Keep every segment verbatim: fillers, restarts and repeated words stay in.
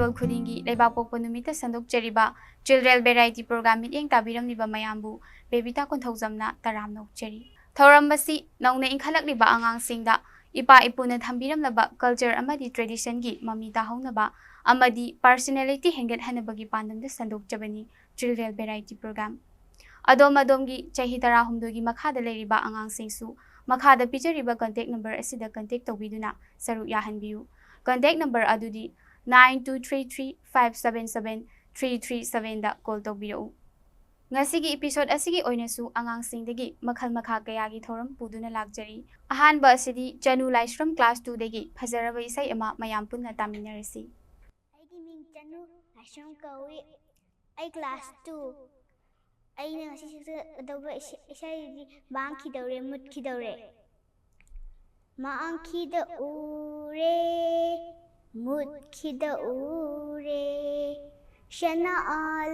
ꯆꯌꯣꯜ ꯈꯨꯗꯤꯡꯒꯤ ꯂꯩꯕꯥꯛꯄꯣꯛꯄ ꯅꯨꯃꯤꯠꯇ ꯁꯟꯗꯣꯛꯆꯔꯤꯕ Children Variety Program ꯃꯤꯠꯌꯦꯡ ꯇꯥꯕꯤꯔꯝꯂꯤꯕ ꯃꯌꯥꯝꯕꯨ ꯕꯦꯕꯤꯇꯥ ꯀꯣꯟꯊꯧꯖꯝꯅ ꯇꯔꯥꯝꯅ ꯑꯣꯛꯆꯔꯤ꯫ ꯊꯧꯔꯝ ꯑꯁꯤ ꯅꯧꯅ ꯏꯟꯈꯠꯂꯛꯂꯤꯕ ꯑꯉꯥꯡꯁꯤꯡꯗ ꯏꯄꯥ ꯏꯄꯨꯅ ꯊꯝꯕꯤꯔꯝꯂꯕ culture ꯑꯃꯗꯤ traditionꯒꯤ ꯃꯃꯤ ꯇꯥꯍꯧꯅꯕ ꯑꯃꯗꯤ personality ꯍꯦꯟꯒꯠꯍꯟꯅꯕꯒꯤ ꯄꯥꯟꯗꯝꯗ ꯁꯟꯗꯣꯛꯆꯕꯅꯤ Children Variety Program꯫ ꯑꯗꯣꯝ ꯑꯗꯣꯝꯒꯤ ꯆꯍꯤ ꯇꯔꯥꯍꯨꯝꯗꯣꯏꯒꯤ ꯃꯈꯥꯗ ꯂꯩꯔꯤꯕ ꯑꯉꯥꯡꯁꯤꯡꯁꯨ ꯃꯈꯥꯗ ꯄꯤꯖꯔꯤꯕ contact number ꯑꯁꯤꯗ contact ꯇꯧꯕꯤꯗꯨꯅ ꯁꯔꯨꯛ ꯌꯥꯍꯟꯕꯤꯌꯨ꯫ Contact number ꯑꯗꯨꯗꯤ nine two three three five seven seven three three sevenꯗ call ꯇꯧꯕꯤꯔꯛꯎ꯫ ꯉꯁꯤꯒꯤ episode ꯑꯁꯤꯒꯤ ꯑꯣꯏꯅꯁꯨ ꯑꯉꯥꯡꯁꯤꯡꯗꯒꯤ ꯃꯈꯜ ꯃꯈꯥ ꯀꯌꯥꯒꯤ ꯊꯧꯔꯝ ꯄꯨꯗꯨꯅ ꯂꯥꯛꯆꯔꯤ꯫ ꯑꯍꯥꯟꯕ ꯑꯁꯤꯗꯤ ꯆꯅꯨ ꯂꯥꯏꯁ꯭ꯔꯝ class twoꯗꯒꯤ ꯐꯖꯔꯕ ꯏꯁꯩ ꯑꯃ ꯃꯌꯥꯝ ꯄꯨꯟꯅ ꯇꯥꯃꯤꯟꯅꯔꯁꯤ꯫ ꯑꯩꯒꯤ ꯃꯤꯡ ꯆꯅꯨ ꯂꯥꯏꯁ꯭ꯔꯝ ꯀꯧꯏ꯫ ꯑꯩ class two꯫ ꯑꯩꯅ ꯉꯁꯤ ꯁꯛꯆꯒꯗꯧꯕ ꯏꯁꯩ-, ꯏꯁꯩꯗꯤ ꯃꯥꯡꯈꯤꯗꯧꯔꯦ, ꯃꯨꯠꯈꯤꯗꯧꯔꯦ꯫ ꯃꯥꯡꯈꯤꯗ ꯎꯔꯦ, ꯃꯨꯠꯈꯤꯗ ꯎꯔꯦ꯫ ꯁꯅꯥ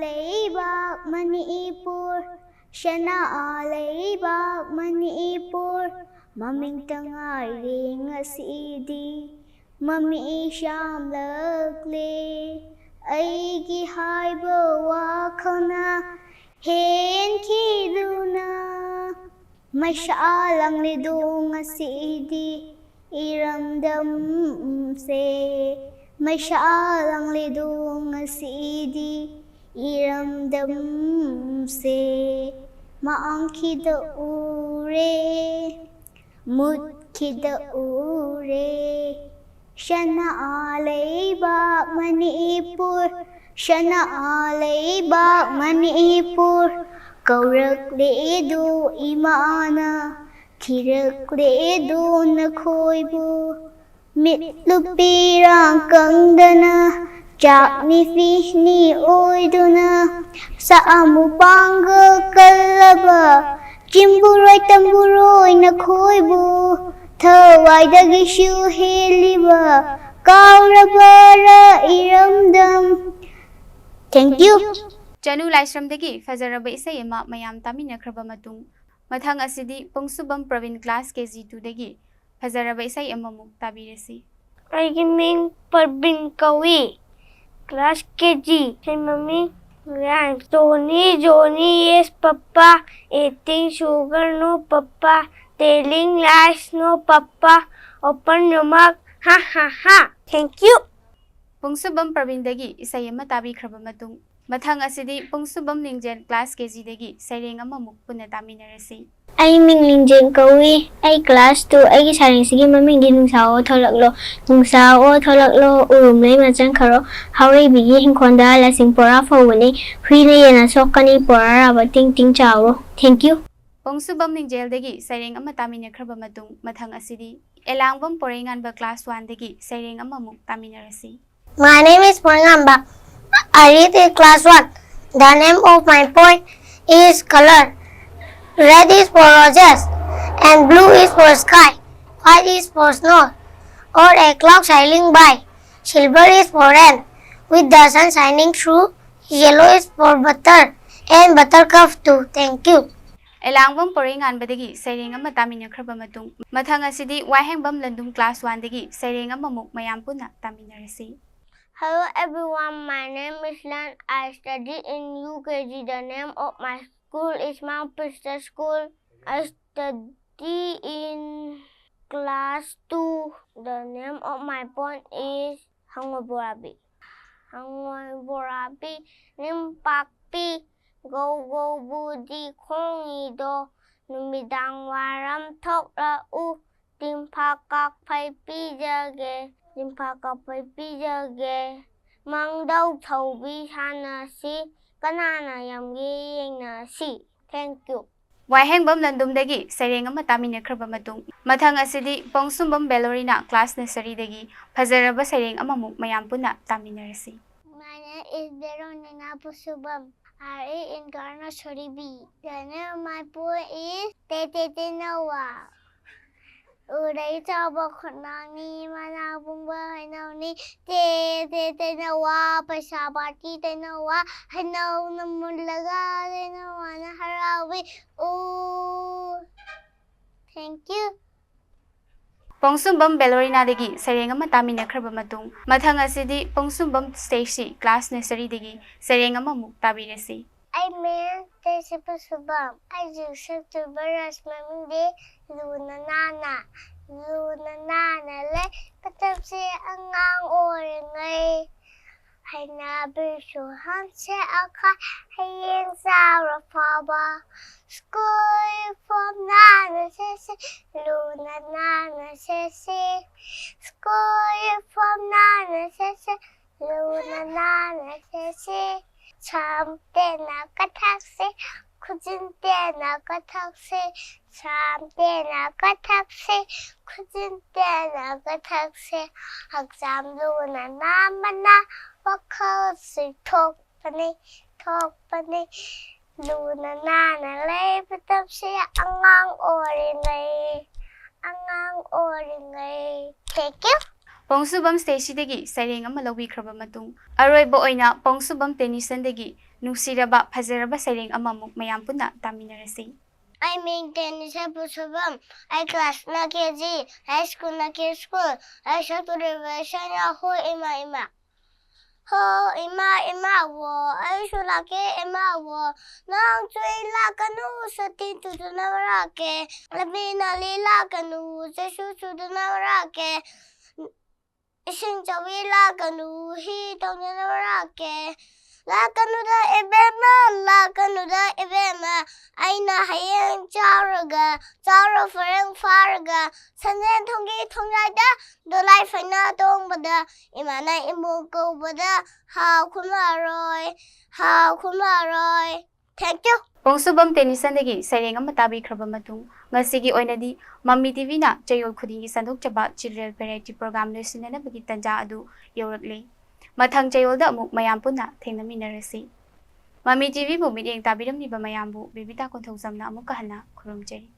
ꯂꯩꯕꯥꯛ ꯃꯅꯤꯄꯨꯔ, ꯁꯅꯥ ꯂꯩꯕꯥꯛ ꯃꯅꯤꯄꯨꯔ꯫ ꯃꯃꯤꯡꯇ ꯉꯥꯏꯔꯦ ꯉꯁꯤꯗꯤ, ꯃꯃꯤ ꯁꯥꯝꯂꯛꯂꯦ꯫ ꯑꯩꯒꯤ ꯍꯥꯏꯕ ꯋꯥꯈꯜꯅ ꯍꯦꯟꯈꯤꯗꯨꯅ꯫ ꯃꯩꯁꯥ ꯂꯥꯡꯂꯤꯗꯨ ꯉꯁꯤꯗꯤ ꯏꯔꯝꯗꯝꯁꯦ꯫ ꯃꯩꯁꯥ ꯂꯥꯡꯂꯤꯗꯨ ꯉꯁꯤꯗꯤ ꯏꯔꯝꯗꯝꯁꯦ꯫ ꯃꯥꯡꯈꯤꯗ ꯎꯔꯦ, ꯃꯨꯠꯈꯤꯗ ꯎꯔꯦ꯫ ꯁꯅꯥ ꯂꯩꯕꯥꯛ ꯃꯅꯤꯄꯨꯔ, ꯁꯅꯥ ꯂꯩꯕꯥꯛ ꯃꯅꯤꯄꯨꯔ꯫ ꯀꯧꯔꯛꯂꯦꯗꯣ ꯏꯃꯥꯅ, ꯊꯤꯔꯛꯂꯦꯗꯣ ꯅꯈꯣꯏꯕꯨ꯫ ꯃꯤꯠ ꯂꯨꯄꯤꯔꯥꯡ ꯀꯪꯗꯅ ꯆꯥꯛꯅꯤ ꯐꯤꯅꯤ ꯑꯣꯏꯗꯨꯅ, ꯁꯥꯃꯨ ꯄꯥꯡꯒꯜ ꯀꯜꯂꯕ ꯆꯤꯡꯕꯨꯔꯣꯏ ꯇꯝꯕꯨꯔꯣꯏ ꯅꯈꯣꯏꯕꯨ ꯊꯋꯥꯏꯗꯒꯤꯁꯨ ꯍꯦꯜꯂꯤꯕ ꯀꯥꯎꯔꯕꯔ ꯏꯔꯝꯗꯝ꯫ Thank you꯫ ꯆꯅꯨ ꯂꯥꯏꯁ꯭ꯔꯝꯗꯒꯤ ꯐꯖꯔꯕ ꯏꯁꯩ ꯑꯃ ꯃꯌꯥꯝ ꯇꯥꯃꯤꯟꯅꯈ꯭ꯔꯕ ꯃꯇꯨꯡ, ꯃꯊꯪ ꯑꯁꯤꯗꯤ ꯄꯨꯡꯁꯨꯕꯝ ꯄ꯭ꯔꯕꯤꯟ class K G twoꯗꯒꯤ ꯐꯖꯔꯕ ꯏꯁꯩ ꯑꯃꯃꯨꯛ ꯇꯥꯕꯤꯔꯁꯤ꯫ ꯑꯩꯒꯤ ꯃꯤꯡ ꯄ꯭ꯔꯕꯤꯟ ꯀꯧꯏ꯫ Class K G. Say mommy rhymes. Johnny, Johnny, yes, Papa. Eating sugar, no, Papa. Telling lies, no, Papa. Open your mouth. Ha, ha, ha. Thank you. ꯄꯣꯡꯁꯨꯕꯝ ꯄ꯭ꯔꯕꯤꯟꯗꯒꯤ ꯏꯁꯩ ꯑꯃ ꯇꯥꯕꯤꯈ꯭ꯔꯕ ꯃꯇꯨꯡ, ꯃꯊꯪ ꯑꯁꯤꯗꯤ ꯄꯣꯡꯁꯨꯕꯝ ꯂꯤꯡꯖꯦꯜ class K G ꯗꯒꯤ ꯁꯩꯔꯦꯡ ꯑꯃꯃꯨꯛ ꯄꯨꯟꯅ ꯇꯥꯃꯤꯟꯅꯔꯁꯤ꯫ ꯑꯩ ꯃꯤꯡ ꯂꯤꯡꯖꯦꯜ ꯀꯧꯏ꯫ ꯑꯩ class two꯫ ꯑꯩꯒꯤ ꯁꯩꯔꯦꯡꯁꯤꯒꯤ ꯃꯃꯤꯡꯗꯤ ꯅꯨꯡꯁꯥ ꯑꯣ ꯊꯣꯛꯂꯛꯂꯣ, ꯅꯨꯡꯁꯥ ꯑꯣ ꯊꯣꯛꯂꯛꯂꯣ, ꯎꯔꯨꯝ ꯂꯩꯃ ꯆꯪꯈ꯭ꯔꯣ, ꯍꯥꯎꯔꯩꯕꯤꯒꯤ ꯏꯪꯈꯣꯜꯗ ꯂꯁꯤꯡ ꯄꯣꯔꯥ ꯐꯧꯕꯅꯤ, ꯍꯨꯏꯅ ꯌꯦꯟꯅ ꯁꯣꯛꯀꯅꯤ, ꯄꯣꯔꯥ ꯔꯥꯕ ꯇꯤꯡ ꯇꯤꯡ ꯆꯥꯎꯔꯣ꯫ Thank you꯫ ꯄꯣꯡꯁꯨꯕꯝ ꯂꯤꯡꯖꯦꯜꯗꯒꯤ ꯁꯩꯔꯦꯡ ꯑꯃ ꯇꯥꯃꯤꯟꯅꯈ꯭ꯔꯕ ꯃꯇꯨꯡ, ꯃꯊꯪ ꯑꯁꯤꯗꯤ ꯑꯦꯂꯥꯡꯕꯝ ꯄꯣꯔꯩꯉꯥꯟꯕ class one ꯗꯒꯤ ꯁꯩꯔꯦꯡ ꯑꯃꯃꯨꯛ ꯇꯥꯃꯤꯟꯅꯔꯁꯤ꯫ My name is Poringamba. I read in class one. The name of my poem is color. Red is for roses, and blue is for sky, white is for snow, or a cloud sailing by. Silver is for rain, with the sun shining through. Yellow is for butter, and buttercup too. Thank you. ꯑꯦꯂꯥꯡꯕꯝ ꯄꯣꯔꯩꯉꯥꯟꯕꯗꯒꯤ ꯁꯩꯔꯦꯡ ꯑꯃ ꯇꯥꯃꯤꯟꯅꯈ꯭ꯔꯕ ꯃꯇꯨꯡ, ꯃꯊꯪ ꯑꯁꯤꯗꯤ ꯋꯥꯍꯦꯡꯕꯝ ꯂꯟꯗꯨꯝ class one ꯗꯒꯤ ꯁꯩꯔꯦꯡ ꯑꯃꯃꯨꯛ ꯃꯌꯥꯝ ꯄꯨꯟꯅ ꯇꯥꯃꯤꯟꯅꯔꯁꯤ꯫ Hello everyone, my name is Lan. I study in U K G. The name of my school is Mount Princess School. I study in class two. The name of my poem is ꯍꯪꯉꯣꯏ ꯕꯣꯔꯥꯕꯤ꯫ ꯍꯪꯉꯣꯏ ꯕꯣꯔꯥꯕꯤ, ꯅꯤꯡꯄꯥꯛꯄꯤ, ꯒꯧ ꯒꯧ ꯕꯨꯗꯤ ꯈꯣꯡꯉꯤꯗꯣ, ꯅꯨꯃꯤꯗꯥꯡ ꯋꯥꯏꯔꯝ ꯊꯣꯛꯂꯛꯎ, ꯇꯤꯟꯐꯥ ꯀꯥꯛꯐꯩ ꯄꯤꯖꯒꯦ, ꯇꯤꯟꯐꯥ ꯀꯥꯛꯐꯩ ꯄꯤꯖꯒꯦ, ꯃꯥꯡꯗꯧ ꯊꯧꯕꯤ ꯁꯥꯟꯅꯁꯤ, ꯀꯅꯥꯅ ꯌꯥꯝꯒꯦ ꯌꯦꯡꯅꯁꯤ꯫ Thank you. ꯋꯥꯍꯦꯡꯕꯝ ꯂꯟꯗꯨꯝꯗꯒꯤ ꯁꯩꯔꯦꯡ ꯑꯃ ꯇꯥꯃꯤꯟꯅꯈ꯭ꯔꯕ ꯃꯇꯨꯡ, ꯃꯊꯪ ꯑꯁꯤꯗꯤ ꯄꯣꯡꯁꯨꯝꯕꯝ ꯕꯦꯂꯣꯔꯤꯅꯥ class nursery ꯗꯒꯤ ꯐꯖꯔꯕ ꯁꯩꯔꯦꯡ ꯑꯃꯃꯨꯛ ꯃꯌꯥꯝ ꯄꯨꯟꯅ ꯇꯥꯃꯤꯟꯅꯔꯁꯤ꯫ My name is Veronina Pusubam. I read in Karna Soribi. The name of my poem is Tete Tenoa. ꯎꯗꯩ ꯆꯥꯎꯕ ꯈꯨꯠꯅꯥꯡꯅꯤ, ꯃꯅꯥ ꯄꯨꯡꯕ ꯍꯩꯅꯧꯅꯤ, ꯇꯦ ꯇꯦ ꯇꯦꯅꯋꯥ, ꯄꯩꯁꯥ ꯄꯥꯔꯇꯤ ꯇꯦꯅꯋꯥ, ꯍꯩꯅꯧꯅ ꯃꯨꯜꯂꯒ ꯇꯦꯅꯋꯥꯅ ꯍꯔꯥꯎꯏ꯫ ꯎ Thank you. ꯄꯣꯡꯁꯨꯝꯕꯝ ꯕꯦꯂꯣꯔꯤꯅꯥꯗꯒꯤ ꯁꯩꯔꯦꯡ ꯑꯃ ꯇꯥꯃꯤꯟꯅꯈ꯭ꯔꯕ ꯃꯇꯨꯡ, ꯃꯊꯪ ꯑꯁꯤꯗꯤ ꯄꯣꯡꯁꯨꯝꯕꯝ ꯁ꯭ꯇꯦꯁꯤ, ꯀ꯭ꯂꯥꯁ ꯅꯔꯁꯔꯤꯗꯒꯤ ꯁꯩꯔꯦꯡ ꯑꯃꯃꯨꯛ ꯇꯥꯕꯤꯔꯁꯤ꯫ ꯑꯩ ꯃꯤꯡ ꯁ꯭ꯇꯦꯁꯤ ꯄꯣꯡꯁꯨꯝꯕꯝ꯫ ꯑꯩ ꯍꯧꯖꯤꯛ ꯁꯛꯇꯣꯏꯕ ꯔꯁ ꯃꯃꯤꯡꯗꯤ ꯂꯨꯅ ꯅꯥꯟꯅ꯫ ꯂꯨꯅ ꯅꯥꯟꯅ ꯂꯩ ꯃꯇꯝꯁꯦ ꯑꯉꯥꯡ ꯑꯣꯏꯔꯤꯉꯩ꯫ ꯍꯩꯅꯕꯤꯁꯨ ꯍꯟꯁꯦ ꯑꯈꯥꯏ ꯍꯌꯦꯡ ꯆꯥꯎꯔ ꯐꯥꯎꯕ꯫ ꯁ꯭ꯀꯨꯜ ꯌꯨꯅꯤꯐꯣꯔꯝ ꯅꯥꯟꯅ ꯁꯦꯠꯁꯤ, ꯂꯨꯅ ꯅꯥꯟꯅ ꯁꯦꯠꯁꯤ꯫ ꯁ꯭ꯀꯨꯜ ꯌꯨꯅꯤꯐꯣꯔꯝ ꯅꯥꯟꯅ ꯁꯦꯠꯁꯤ, ꯂꯨꯅ ꯅꯥꯟꯅ ꯁꯦꯠꯁꯤ꯫ ꯁꯝ ꯇꯦꯟꯅ ꯀꯛꯊꯛꯁꯤ, ꯈꯨꯖꯤꯟ ꯇꯦꯟꯅ ꯀꯛꯊꯛꯁꯤ꯫ ꯁꯝ ꯇꯦꯟꯅ ꯀꯛꯊꯛꯁꯤ, ꯈꯨꯖꯤꯟ ꯇꯦꯟꯅ ꯀꯛꯊꯛꯁꯤ꯫ ꯍꯛꯆꯥꯡ ꯂꯨꯅ ꯅꯥꯟꯕꯅ ꯋꯥꯈꯜꯁꯨ ꯊꯣꯛꯄꯅꯤ, ꯊꯣꯛꯄꯅꯤ꯫ ꯂꯨꯅ ꯅꯥꯟꯅ ꯂꯩꯕ ꯃꯇꯝꯁꯤ ꯑꯉꯥꯡ ꯑꯣꯏꯔꯤꯉꯩ, ꯑꯉꯥꯡ ꯑꯣꯏꯔꯤꯉꯩ꯫ Thank you꯫ ꯄꯣꯡꯁꯨꯕꯝ ꯁ꯭ꯇꯦꯁꯤꯗꯒꯤ ꯁꯩꯔꯦꯡ ꯑꯃ ꯂꯧꯕꯤꯈ꯭ꯔꯕ ꯃꯇꯨꯡ, ꯑꯔꯣꯏꯕ ꯑꯣꯏꯅ ꯄꯣꯡꯁꯨꯕꯝ ꯇꯦꯅꯤꯁꯟꯗꯒꯤ ꯅꯨꯡꯁꯤꯔꯕ ꯐꯖꯔꯕ ꯁꯩꯔꯦꯡ ꯑꯃꯃꯨꯛ ꯃꯌꯥꯝ ꯄꯨꯟꯅ ꯇꯥꯃꯤꯟꯅꯔꯁꯤ꯫ ꯑꯩ ꯃꯤꯡ ꯇꯦꯅꯤꯁꯟ ꯄꯣꯡꯁꯨꯕꯝ꯫ ꯑꯩ ꯀ꯭ꯂꯥꯁꯅ ꯀꯦ ꯖꯤ, ꯍꯥꯏ ꯁ꯭ꯀꯨꯜꯅ ꯀꯦ ꯁ꯭ꯀꯨꯜ꯫ ꯑꯩ ꯁꯛꯇꯣꯔꯤꯕ ꯏꯁꯩꯅ ꯍꯣ ꯏꯃꯥ ꯏꯃꯥ꯫ ꯍꯣ ꯏꯃꯥ ꯏꯃꯥ ꯋꯣ, ꯑꯩꯁꯨ ꯂꯥꯛꯀꯦ ꯏꯃꯥ ꯋꯣ꯫ ꯅꯣꯡ ꯆꯨꯏ ꯂꯥꯛꯀꯅꯨ, ꯁꯥꯇꯤꯟ ꯇꯨꯗꯨꯅ ꯂꯥꯛꯀꯦ꯫ ꯂꯝꯕꯤ ꯅꯥꯜꯂꯤ ꯂꯥꯛꯀꯅꯨ, ꯆꯩꯁꯨ ꯆꯨꯗꯨꯅ ꯂꯥꯛꯀꯦ꯫ ꯏꯁꯤꯡ ꯆꯥꯎꯕꯤ ꯂꯥꯛꯀꯅꯨ, ꯍꯤ ꯇꯣꯡꯗꯨꯅ ꯂꯥꯛꯀꯦ꯫ ꯂꯥꯛꯀꯅꯨꯗ ꯏꯕꯦꯝꯃ, ꯂꯥꯛꯀꯅꯨꯗ ꯏꯕꯦꯝꯃ꯫ ꯑꯩꯅ ꯍꯌꯦꯡ ꯆꯥꯎꯔꯒ, ꯆꯥꯎꯔ ꯐꯔꯦꯡ ꯐꯥꯔꯒ, ꯁꯟꯖꯦꯟ ꯊꯣꯡꯒꯤ ꯊꯣꯡꯖꯥꯏꯗ ꯗꯣꯂꯥꯏ ꯐꯩꯅ ꯇꯣꯡꯕꯗ, ꯏꯃꯥꯅ ꯏꯃꯣ ꯀꯧꯕꯗ ꯍꯥꯎ ꯈꯨꯝꯃꯔꯣꯏ, ꯍꯥꯎ ꯈꯨꯝꯃꯔꯣꯏ꯫ Thank you꯫ ꯄꯣꯡꯁꯨꯕꯝ ꯇꯦꯅꯤꯁꯟꯗꯒꯤ ꯁꯩꯔꯦꯡ ꯑꯃ ꯇꯥꯕꯤꯈ꯭ꯔꯕ ꯃꯇꯨꯡ, ꯉꯁꯤꯒꯤ ꯑꯣꯏꯅꯗꯤ ꯃꯃꯤ ꯇꯤꯚꯤꯅ ꯆꯌꯣꯜ ꯈꯨꯗꯤꯡꯒꯤ ꯁꯟꯗꯣꯛꯆꯕ ꯆꯤꯜꯗ꯭ꯔꯦꯟ ꯚꯦꯔꯥꯏꯇꯤ ꯄ꯭ꯔꯣꯒ꯭ꯔꯥꯝ ꯂꯣꯏꯁꯤꯟꯅꯅꯕꯒꯤ ꯇꯥꯟꯖꯥ ꯑꯗꯨ ꯌꯧꯔꯛꯂꯦ꯫ ꯃꯊꯪ ꯆꯌꯣꯜꯗ ꯑꯃꯨꯛ ꯃꯌꯥꯝ ꯄꯨꯟꯅ ꯊꯦꯡꯅꯃꯤꯟꯅꯔꯁꯤ꯫ ꯃꯃꯤ ꯇꯤꯚꯤꯕꯨ ꯃꯤꯠꯌꯦꯡ ꯇꯥꯕꯤꯔꯝꯂꯤꯕ ꯃꯌꯥꯝꯕꯨ ꯕꯦꯕꯤꯇꯥ ꯀꯣꯟꯊꯧꯖꯝꯅ ꯑꯃꯨꯛꯀ ꯍꯟꯅ ꯈꯨꯔꯨꯝꯖꯔꯤ꯫